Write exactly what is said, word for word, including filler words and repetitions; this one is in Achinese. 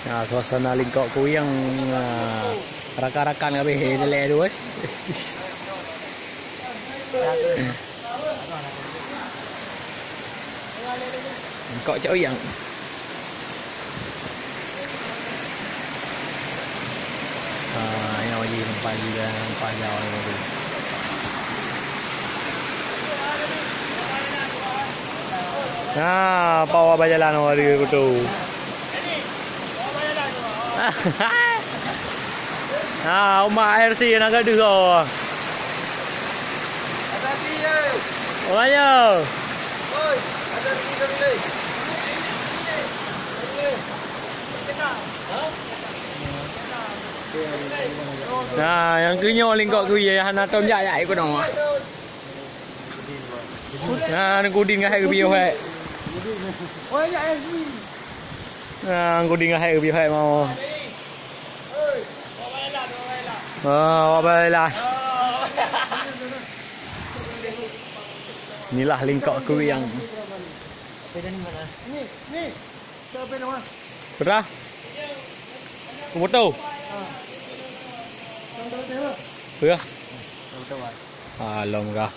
Ha, suasana Lingkok Kuwieng, ha, rakan-rakan ka abéh dilèe tu, eh. Lingkok Kuwieng. Ha, nyoe jih nampak jih dah, nampak jauh tu. Ha, pawa bajalan awak dia betul. Ha, umat R C na gaduh ko. Orang ya. Nah, nyang keu nyoe Lingkok Kuwieng hana tom jak-jak ikut nama. Nah, Nangkudin ngahai keu piôh hai. Nah, Nangkudin ngahai keu piôh hai mau. Ah, wabailah. Inilah Lingkok Kuwieng. Pedah? Kumoto. Ya. Alom kah.